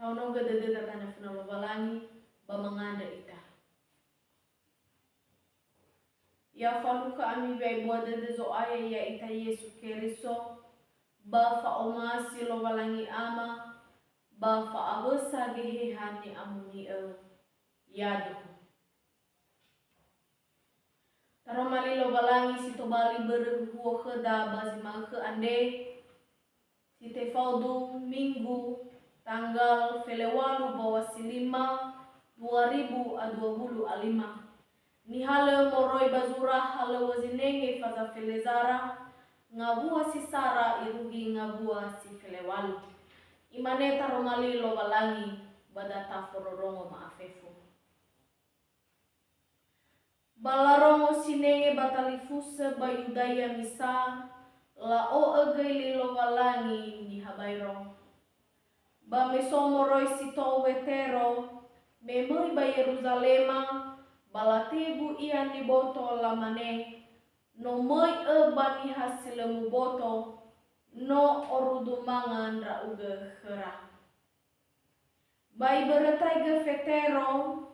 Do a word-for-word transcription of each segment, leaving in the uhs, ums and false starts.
Tahonogö dödöda tanö föna Lowalangi, ba mangandrö ita. Ya falukha ami wa'ebua dödö Zo'aya ya'ita Yesu Keriso, ba fa'omasi Lowalangi Ama, ba fa'awösa Geheha Ni'amoni'ö. Yaduhu. Taroma li Lowalangi si tobali börö huhuo khöda ba zi ma'ökhö andre, si tefaudu Minggu, tanggal felewalu bawa si lima, dua ribu a dua wulu a lima. Nihalö moroi ba zura halöŵö zinenge faza felezara, ngawua si sara irugi ngawua si felewalu. Imane taroma li Lowalangi, ba data fororongo ma'afefu. Ba larongo sinenge ba talifusö ba Yudaya misa, la'o'ö göi li Lowalangi niha baero. Ba me so moroi si tou Wetero, me möi ba Yeruzalema, ba lategu ia niboto, lamane, "No möi'ö ba niha si lö muboto, no orudu manga ndra'ugö khöra." Ba ibörötaigö Fetero,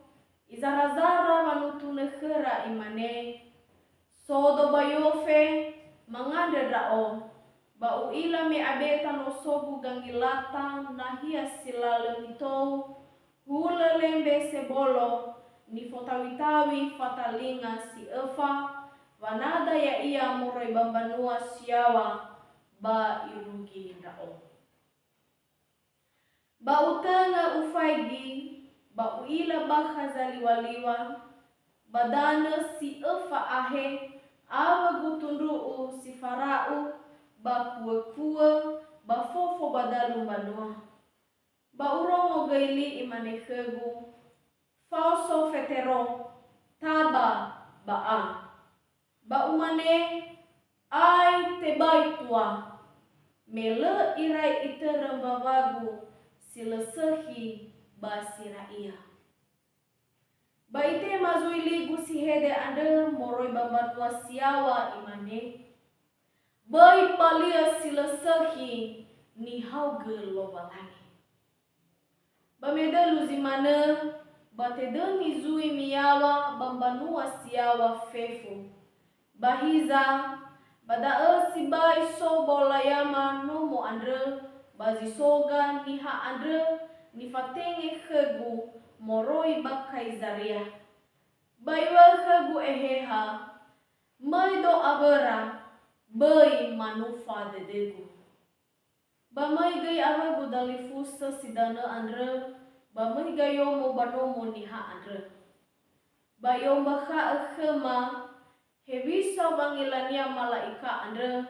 izarazara wanutunö khöra, imane, "Sodo ba Yofe, mangandrö ndra'o, ba u'ila me abeta nosogu gangilata nahia si lalö mitou, hulö lembe sebolo, nifotawitawi fatalinga si öfa, wanada ya'ia moroi ba mbanua si yaŵa, ba irugi ndra'o." Ba utöngö ufaigi, ba u'ila bakha zaliŵaliŵa, ba danö si öfa ahe, awö gutundru'u si fara'u, ba kuökuö, ba fofo ba dalu mbanua. Ba urongo göi li, imane khögu, "Faoso Fetero, taba, ba a." Ba umane, "Ai tebai tua, me lö irai itörö mbawagu si lö sökhi ba si ra'iya." Ba itema zui ligu si hede andrö moroi ba mbanua si yaŵa, imane, "Böi mbalia si lö sökhi nihaogö Lowalangi." Ba me dölu zi manö, ba tedöni zui miyaŵa ba mbanua si yaŵa fefu. Ba hiza, ba da'ö sibai so ba olayama nomo andrö, ba zi so ga niha andrö nifatenge khögu moroi ba Kaizaria. Ba iŵa'ö khögu eheha, "Möido awöra, böi manufa dödögu." Ba möi göi awögu dalifusö si danö andrö, ba möi gayomo ba nomo niha andrö. Ba i'ombakha'ö khöma hewisa wangilania mala'ika andrö,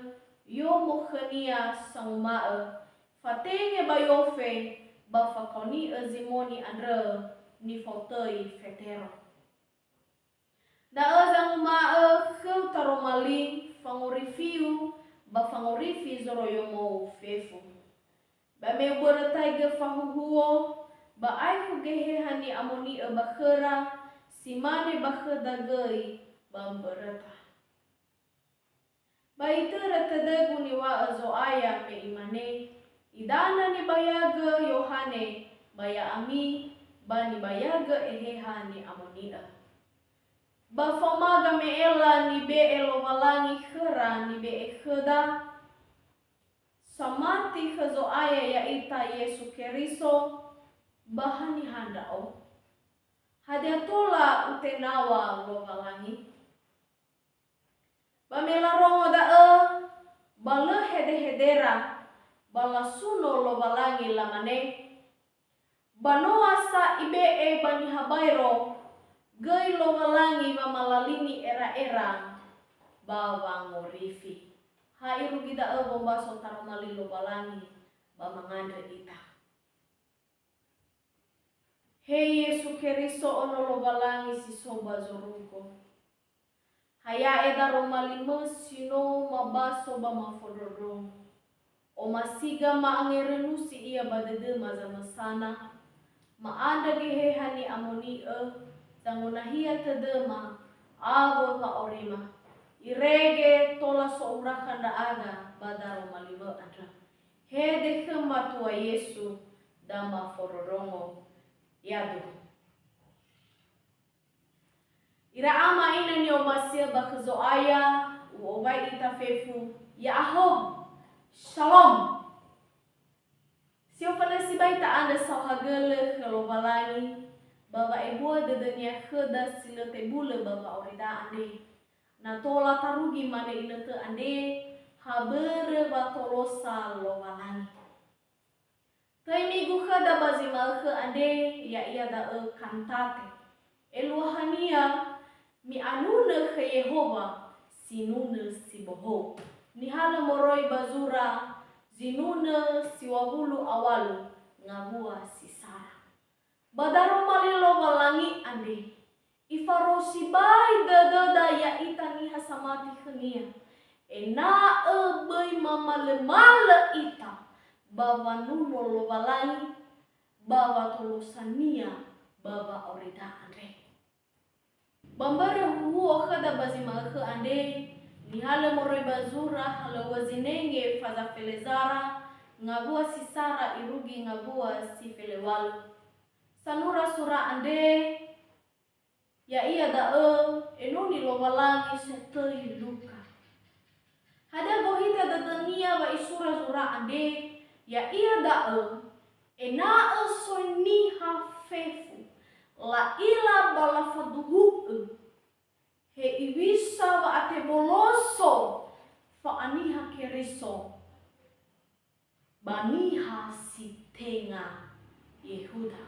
i'omo khönia sanguma'ö, "Fatenge ba Yofe, ba fakaoni'ö Zimoni andrö, nifaotöi Fetero." Da'ö zanguma'ö khöu taroma li, fangorifiu, ba fangorifi zoroiyomo fefu. Ba me ubörötaigö fahuhuo, ba aekhu Geheha Ni'amoni'ö ba khöra, si mane ba khöda göi ba mböröta. Ba itörö tödögu niŵa'ö Zo'aya me imane, "Idana nibayagö Yohane ba ya'ami, ba nibayagö Eheha Ni'amoni'ö." Ba faoma game'ela nibe'e Lowalangi khöra nibe'e khöda, samati khö Zo'aya ya'ita Yesu Keriso, ba haniha ndra'o? Hadia tola utenaŵa Lowalangi? Ba me larongo da'ö, ba lö hedehedera, ba lasuno Lowalangi, lamane, "Banoa sa ibe'e ba niha baero, göi Lowalangi wamalalini era'era ba wangorifi." Ha irugi da'ö wombaso taroma li Lowalangi, ba mangandrö ita. He Yesu Keriso, Ono Lowalangi si so ba zorugo. Ha ya'e daroma limö si no mabaso ba mafondrondrongo. Omasiga ma'angerönusi ia ba dödöma zamösana, ma'andrö Geheha Ni'amoni'ö, zangonahia tödöma, awö wa'aurima. Irege tola so'urakha ndra'aga ba daroma limö andrö. Hede khöma Tua Yesu, da mafororongo yadu. Ira ama ina ni'omasi'ö ba khö Zo'aya, u'owai ita fefu, ya'ahowu. Shalom. Si oföna sibai ta'andrö saohagölö khö Lowalangi, ba wa'ebua dödö-Nia khöda si lö tebulö ba wa'aurida andre. Na tola tarugi mane inötö andre, ha börö wa tolosa Lowalangi. Töi migu khöda ba zi ma'ökhö andre, ya'ia da'ö kantate. Eluahania, mi'anunö khö Yehowa, sinunö si bohou. Nihalö moroi ba zura, zinunö siwawulu a walu, ngawua si sara. Ba daroma li Lowalangi andre, Ifarou sibai dödöda ya'ita niha samati khö-Nia, ena'ö böi mamalömalö ita ba wanunö Lowalangi ba watolosa-Nia ba wa'aurida andre. Ba mbörö huhuo khöda ba zi ma'ökhö andre, nihalö moroi ba zura halöŵö zinenge faza felezara, ngawua si sara irugi ngawua si felewalö. Sanura sura andre, ya'ia da'ö, enoni Lowalangi sotöi Luka. Hadia gohita dödönia wa isura zura andre, ya'ia da'ö, ena'ö soi niha fefu, la'ila ba lafaduhu'ö, hewisa wa'ateboloso fa'aniha Keriso ba niha si tenga Yehuda,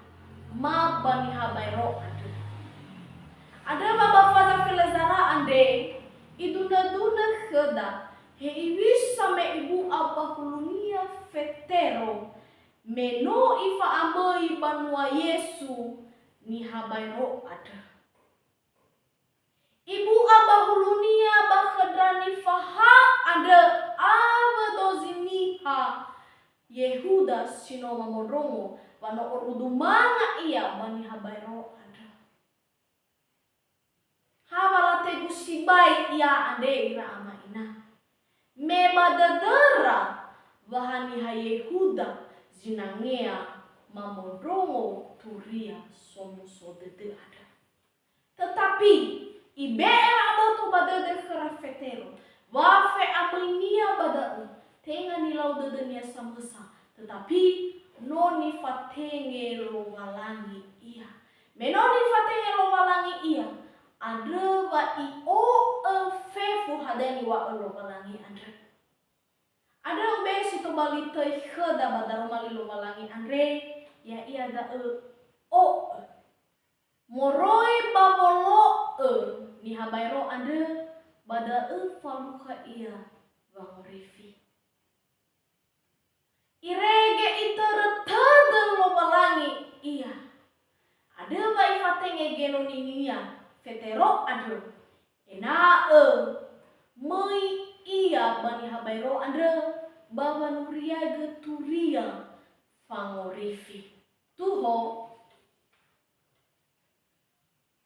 ma ba niha baero andrö. Andrö wa ba faza felezara andre, idunödunö khöda, hewisa me ibu'a ba hulunia Fetero, me no ifa'amöi banua Yesu niha baero andrö. Ibu'a ba hulunia ba khö ndra nifahaö andrö awö dozi niha Yehuda si no mamondrongo wa no orudu manga ia ba niha baero andrö. Ha wa lategu sibai ia andre ira ama ina. Me ba dödöra wa haniha Yehuda zinangea mamondrongo turia somuso dödö andrö. Tetapi, ibe'e wa'aboto ba dödö khöra Fetero, wa fe'amöinia ba da'ö, tenga nilau dödönia samösa, tetapi no nifatenge Lowalangi ia. Me no nifatenge Lowalangi ia, andrö wa i'o'ö fefu hadia niŵa'ö Lowalangi andrö. Andrö ube si tobali töi khöda ba daroma li Lowalangi andre, ya'ia da'ö o'ö. Moroi ba wolo'ö niha baero andrö, ba da'ö falukha ia wangorifi. Irege itörö tödö Lowalangi ia. Andrö wa ifatenge genoninia Fetero andrö, ena'ö möi ia ba niha baero andrö ba wanuriagö turia fangorifi. Tuho,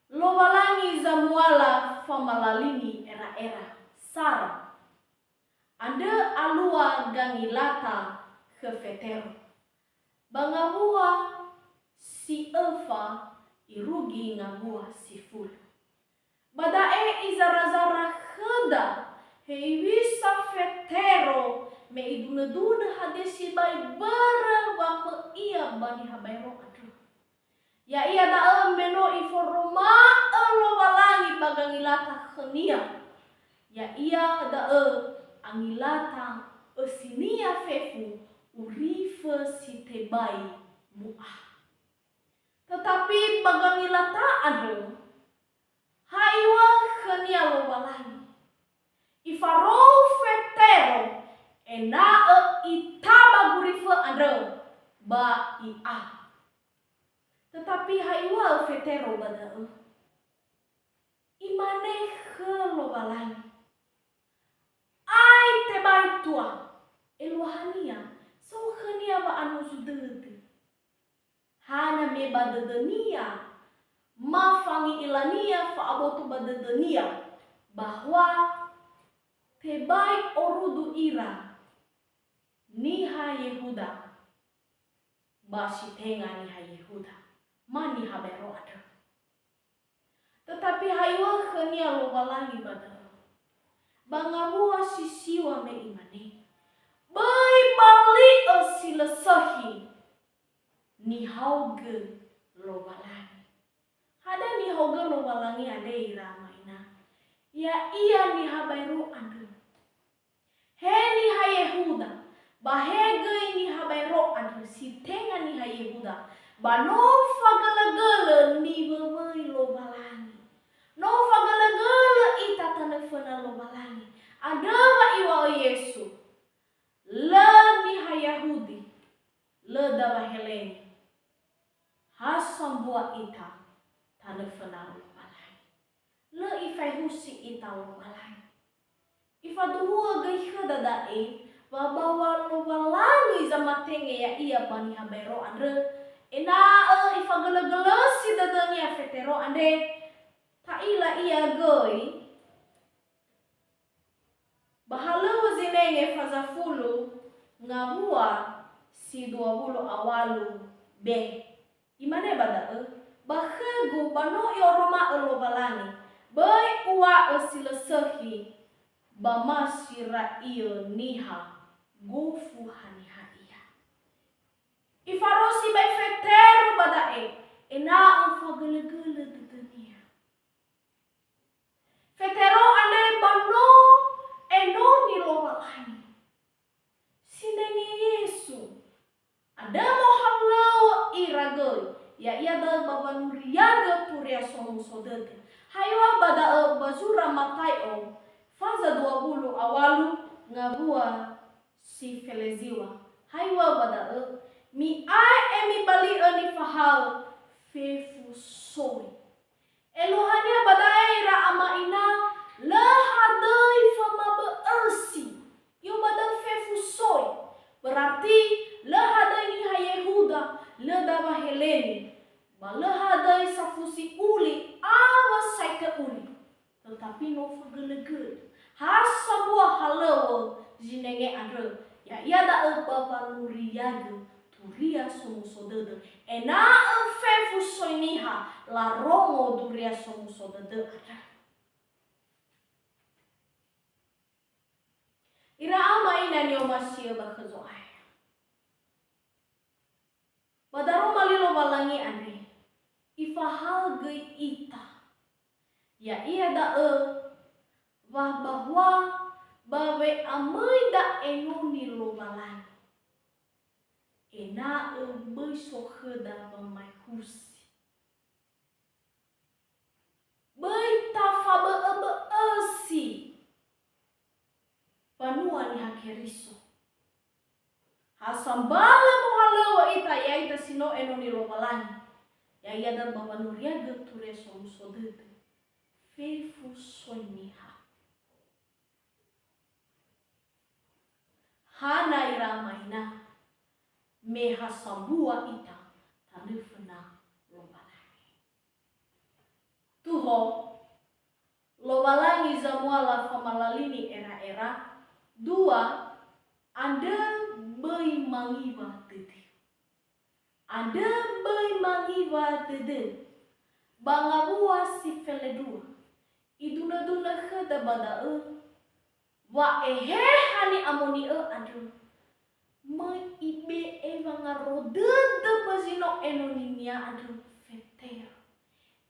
Lowalangi zamuala famalalini era'era, sara. Andrö alua gangilata khö Fetero. Ba ngawua si öfa irugi ngawua si fulu. Ba da'e izarazara khöda hewisa Fetero me idunödunö hadia sibai börö wa möi ia ba niha baero andrö. Ya'ia da'ö me no iforoma'ö Lowalangi ba gangilata khönia. Ya'ia da'ö angilata ösinia fefu urifö si tebai mu'a. Tetapi ba gangilata andrö, ha iŵa'ö khönia Lowalangi. Ifarou Fetero ena'ö itaba gurifö andrö ba i'a. Tetapi ha iŵa'ö Fetero ba da'ö. Imane khö Lowalangi, "Ai tebai tua, eluahania, so khönia wa'anozu dödö." Hana me ba dödönia, ma fangi'ilania fa'aboto ba dödönia, bahwa tebai orudu ira niha Yehuda ba si tenga niha Yehuda, ma niha baero andrö. Tetapi ha Iŵa'ö khönia Lowalangi ba da'ö. Ba ngawua si siŵa me Imane, "Böi bali'ö si lö sökhi, nihaogö Lowalangi." Hadia nihaogö Lowalangi andre, ira ama ina? Ya'ia niha baero andrö. He niha Yehuda, ba he göi niha baero andrö si tenga niha Yehuda, ba no fagölögölö niwöwöi Lowalangi. No fagölögölö ita tanö föna Lowalangi. Andrö wa Iŵa'ö Yesu, lö niha Yahudi, lö daŵa Helene. Ha sambua ita tanö föna Lowalangi. Lö Ifaehusi ita Lowalangi. Ifaduhu'ö göi khöda da'e, wa ba wa Lowalangi zamatenge ya'ia ba niha baero andrö, ena'ö ifagölögölösi dödönia Fetero andre, ta'ila ia göi, ba halöŵö zinenge faza fulu ngawua si dua wulu a walu be. Imane ba da'ö, "Ba khögu ba no i'oroma'ö Lowalangi, böi uŵa'ö si lö sökhi, ba ma si ra'iö niha, gofu haniha ia." Ifarosi bai Fetero ba da'e, ena'ö fagölögölö dödönia. Fetero andre ba no enoni Lowalangi. Sinenge Yesu, andrö mohalöŵö ira göi, ya'ia da'ö ba wanuriagö Turia Somuso Dödö. Ha Iŵa'ö ba da'ö ba zura Mataio, faza dua wulu a walu ngawua si fele ziŵa. Ha Iŵa'ö ba da'ö, "Mi'ae'e mibali'ö nifahaö fefu soi." Eluahania ba da'e, ira ama ina, lö hadöi famabö'ösi, i'oma'ö da'ö fefu soi. Berarti lö hadöi niha Yehuda, lö daŵa Helene, ba lö hadöi safusi uli awö saitö uli. Tetapi no fagölögölö. Ha sambua halöŵö zinenge andrö, ya'ia da'ö ba wanuriagö Turia Somuso Dödö, ena'ö fefu soi niha larongo Duria Somuso Dödö andrö. Ira ama ina ni'omasi'ö ba khö Zo'aya. Ba daroma li Lowalangi andre, Ifahaö göi ita. Ya'ia da'ö, wa bahua ba we'amöida enoni Lowalangi, ena'ö böi so khöda wamaehusi. Böi tafabö'öbö'ösi banua Niha Keriso. Ha sambua mohalöŵö ita, ya'ita si no enoni Lowalangi, ya'ia da'ö ba wanuriagö Turia Somuso Dödö, fefu soi niha. Hana ira ama ina, me ha sambua ita tanö föna Lowalangi. Tuho, Lowalangi zamuala famalalini era'era, dua, andrö böi mangiwa dödö. Andrö böi mangiwa dödö. Ba ngawua si felendrua, idunödunö khöda ba da'ö, wa Eheha Ni'amoni'ö andrö, möi ibe'e wangaro dödö ba zi no enoninia andrö Fetero,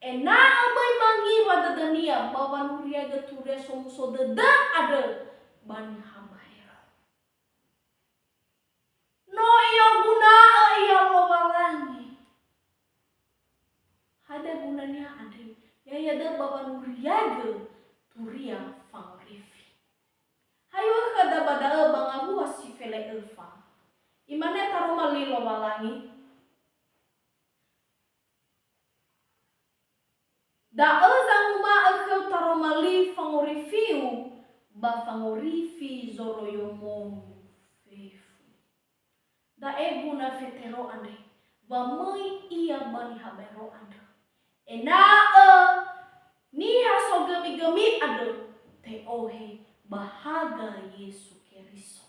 ena'ö böi mangiwa dödönia ba wanuriagö Turia Somuso Dödö andrö ba niha baero. No i'oguna'ö ia Lowalangi. Hadia gunania andre? Ya'ia da'ö ba wanuriagö Turia Fangorifi. Hayu khöda ba da'ö ba ngawua si fele öfa. Imane taroma li Lowalangi, "Da'ö zanguma'ö khöu taroma li fangorifiu ba fangorifi zoroiyomogu fefu." Da'e guna Fetero andre, wa möi ia ba niha baero andrö, ena'ö niha sogömigömi andrö te'ohe ba haga Yesu Keriso.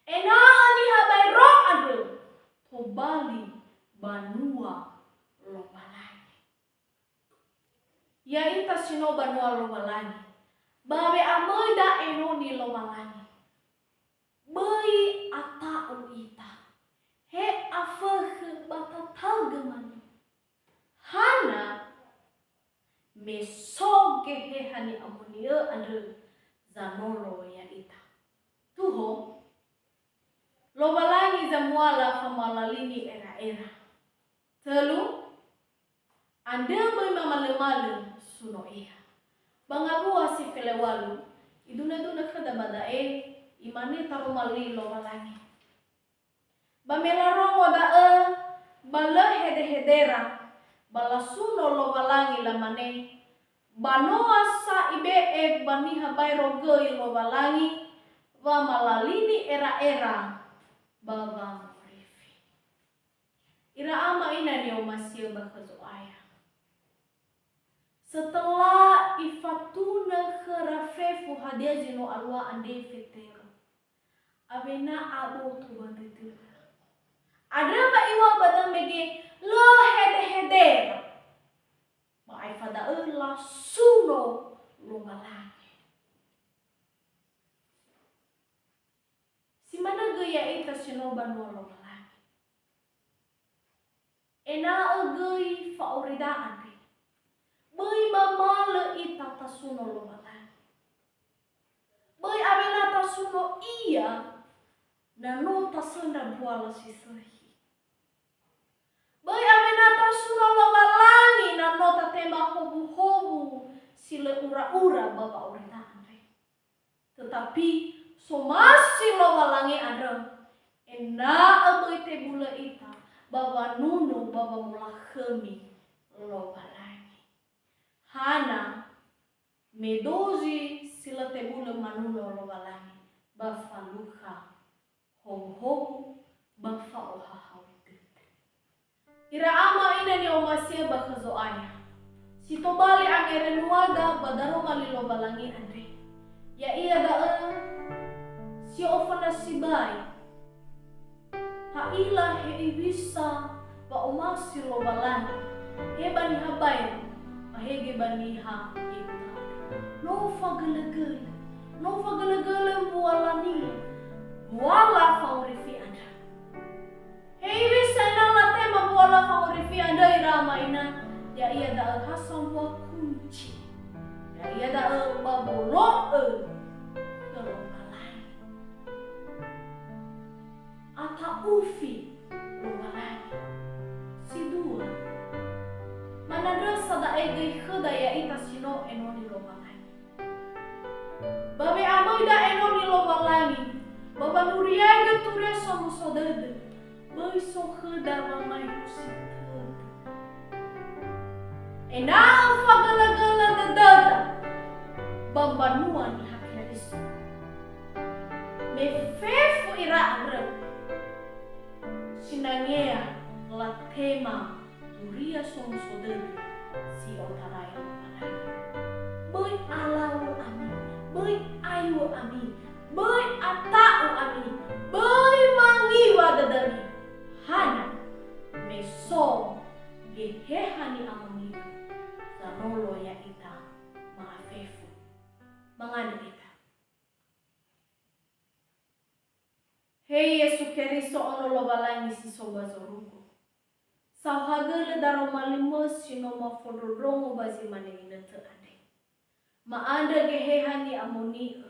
Ena'ö niha baero andrö tobali banua Lowalangi. Ya'ita si no banua Lowalangi, ba we'amöida enoni Lowalangi. Böi ata'u ita, he afökhö ba tataugö manö. Hana? Me so Geheha ni'amoni'ö andrö zanolo ya'ita. Tuho, Lowalangi zamuala famalalini era'era. Tölu, andrö böi mamalömalö suno Ia. Ba ngawua si felewualu, idunödunö khöda ba da'e, imane taroma li Lowalangi. Ba me larongo da'ö, ba lö hedehedera, ba lasuno Lowalangi, lamane, "Ba noa sa Ibe'e ba niha baero göi Lowalangi, wamalalini era'era ba wangorifi." Ira ama ina ni'omasi'ö ba khö Zo'aya. Setelah ifatunö khöra fefu hadia zi no alua andre Fetero, awena aboto ba dödöra. Andrö wa iŵa'ö ba da'ö mege lö hedehedera. Ba aefa da'ö lasuno Lowalangi. Si manö göi ya'ita si no banua Lowalangi. Ena'ö göi fa'aurida andre, böi mamalö ita tasuno Lowalangi. Böi awena tasuno Ia na no tasöndra mbuala si sökhi. Böi awena tasuno Lowalangi na no tatema howuhowu si lö ura'ura ba wa'aurida andre. Tetapi somasi Lowalangi andrö, ena'ö böi tebulö ita ba wanuno ba wamolakhömi Lowalangi. Hana? Me dozi si lö tebulö manuno Lowalangi ba falukha howuhowu ba fa'ohahau dödö. Ira ama ina ni'omasi'ö ba khö Zo'aya, si tobali angerenuada ba daroma li Lowalangi andre, ya'ia da'ö si oföna sibai, ha'ila hewisa wa'omasi Lowalangi, he ba niha baero, ba hege ba niha Yehuda. No fagölögölö, no fagölögölö mbualania, mbuala fangorifi andrö. Hewisa ena'ö latema mbuala fangorifi andrö ira ama ina, ya'ia da'ö ha sambua kunci. Ya'ia da'ö ba bolo'ö khö Lowalangi. Ata'ufi Lowalangi. Si dua, manandrösa da'e göi khöda ya'ita si no enoni Lowalangi. Ba we'amöida enoni Lowalangi, ba wanuriaigö Turia Somuso Dödö, böi so khöda wamae'usi tödö. Ena'ö fagölögölö dödöda ba mbanua Niha Keriso. Me fefu ira andrö, sinangea latema Turia Somuso Dödö si otarai Lowalangi. Böi alawö ami, böi aiwö ami, böi ata'u ami, böi mangiwa dödömi. Hana? Me so Geheha ni'amoni'ö, zanolo ya'ita ma'afefu. Mangandrö ita. He Yesu Keriso, Ono Lowalangi si so ba zorugo. Saohagölö daroma li-Mö si no mafondrondrongo ba zi mane inötö andre. Ma'andrö Geheha ni'amoni'ö,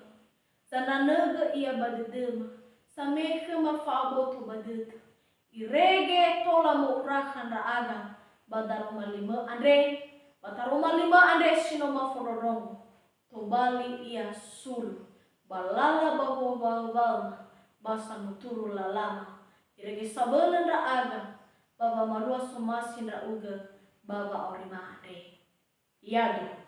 zananögö ia ba dödöma, samekhö mafa'aboto ba dödö. Irege tola mo'urakha ndra'aga ba daroma li-Mö andre, ba taroma li-Mö andre si no mafondrondrongo. Tobali ia sulu ba lala ba wowaöwaöma ba samuturu lalama, irege sabölö ndra'aga ba wamalua somasi ndra'ugö ba wa'aurima andre. Yadu,